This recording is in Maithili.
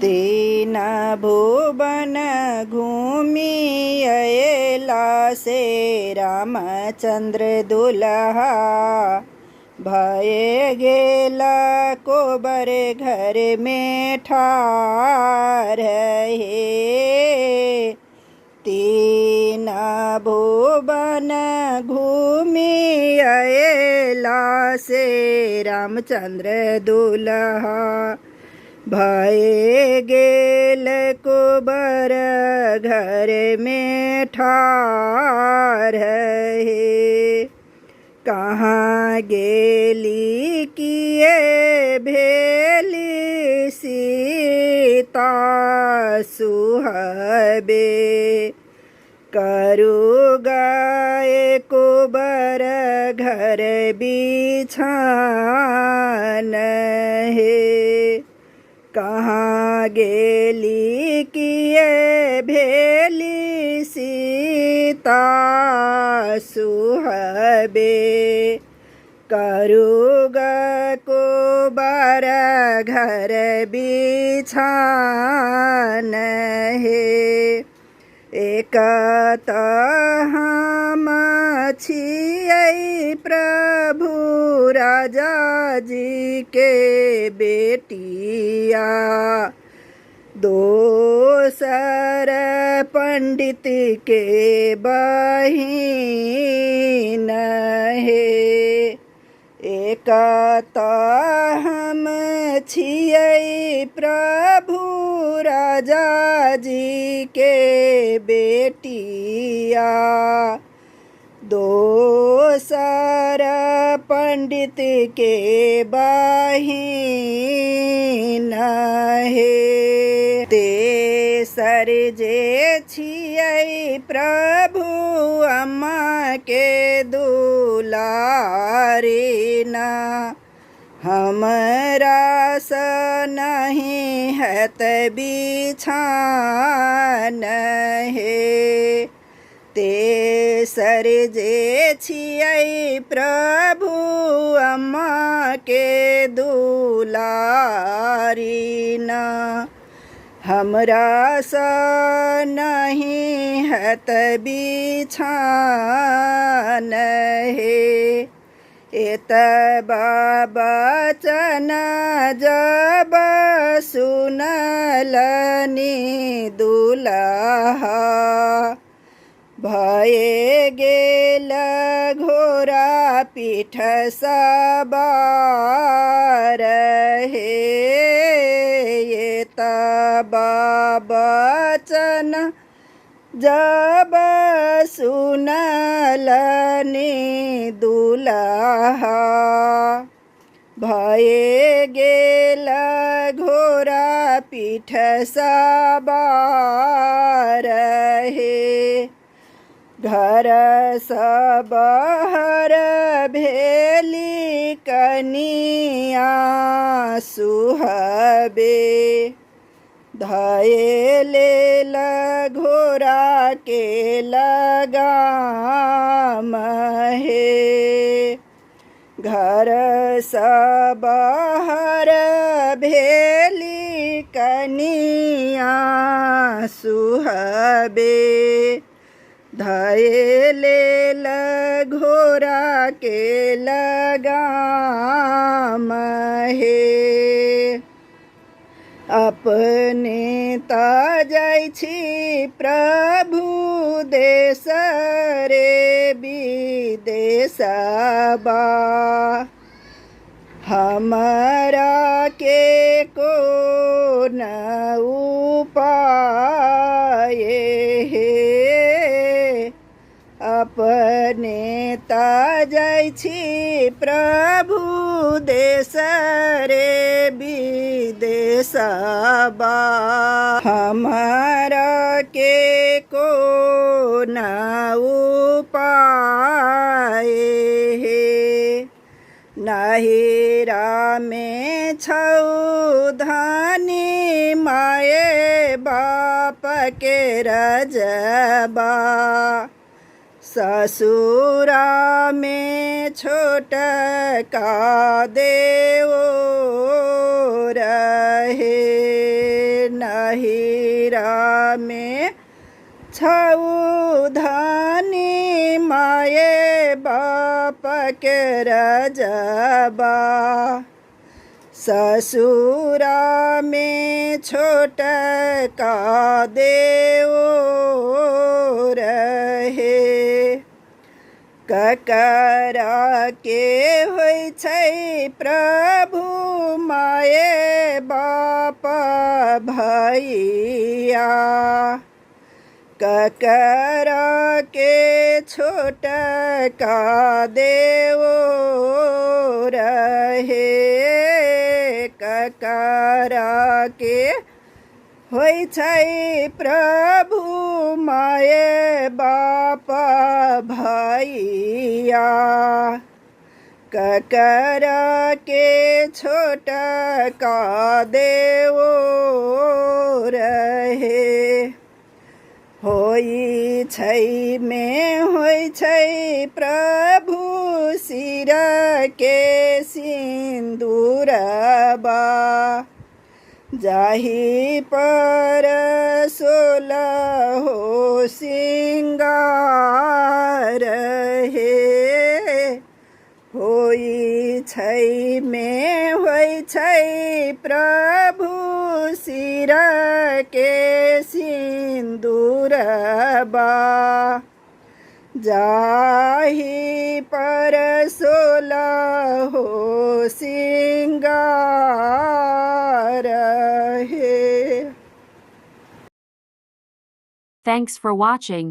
तीन भुवन घूमि अयला से रामचंद्र दुल्हा भए गेल कोबर घर में ठार हे। तीन भुवन घूमि अयला से रामचंद्र दुल्हा भए गेल कोबर घर में ठार हे। कहाँ गेली किए भेली सीता सुहबे करू गाय कोबर घर बिछान हे। कहाँ गेली किए भेली सीता सुहबे करू कोबर घर बिछान हे। एक तऽ हम छियै प्रभु राजा जी के बेटिया, दोसर पंडित के बहिन हे। एक तऽ हम छियै प्रभु राजा जी के बेटिया, दोसर पंडित के बहिन हे। तेसर जे छियै प्रभु अम्मा के दुलारी ना, हमरा सँ नहि हैत बिछान हे। तेसर जे छियै प्रभु अम्मा के दुलारी ना, हमरा सँ नहि हैत बिछान हे। एतबा बचन जब सुनलनि दुलहा, भए गेल घोड़ा पीठ सवार हे। एतबा बचन जब सुनलनि दुलहा, भए गेल घोड़ा पीठ सवार हे। घर सँ बाहर भेली कनिया सुहबे, धए लेल घोड़ा के लगाम हे। घर सँ बाहर भेली कनिया सुहबे, धए लेल घोड़ा के लगाम हे। अपने तऽ जाइ छी प्रभु देश रे विदेशबा, हमरा के कोन उपाय हे। अपने तऽ जाइ छी प्रभु देश रे विदेशबा, हमरा के कोन उपाय हे। नहिरा में छौ धानी माए बाप के रजबा, ससुरा में छोट का देओ रहे। छौ धनी माये बाप के रजबा। ससुरा में छोट का देओ रहे। ककरा के होइ छै प्रभु माये बाप भैया। ककरा के छोट का देओ रहे। ककरा के होइ छै प्रभु माये बाप भैया। ककरा के छोट का देओ रहे। होइ छै मे होइ छै प्रभु सिर के सिन्दूरबा। जाहि पर सोलहो सिंगार हे। होइ छै मे होइ छै प्रभु सिर के सिन्दूरबा। जाहि पर सोलहो सिंगार हे। Thanks for watching.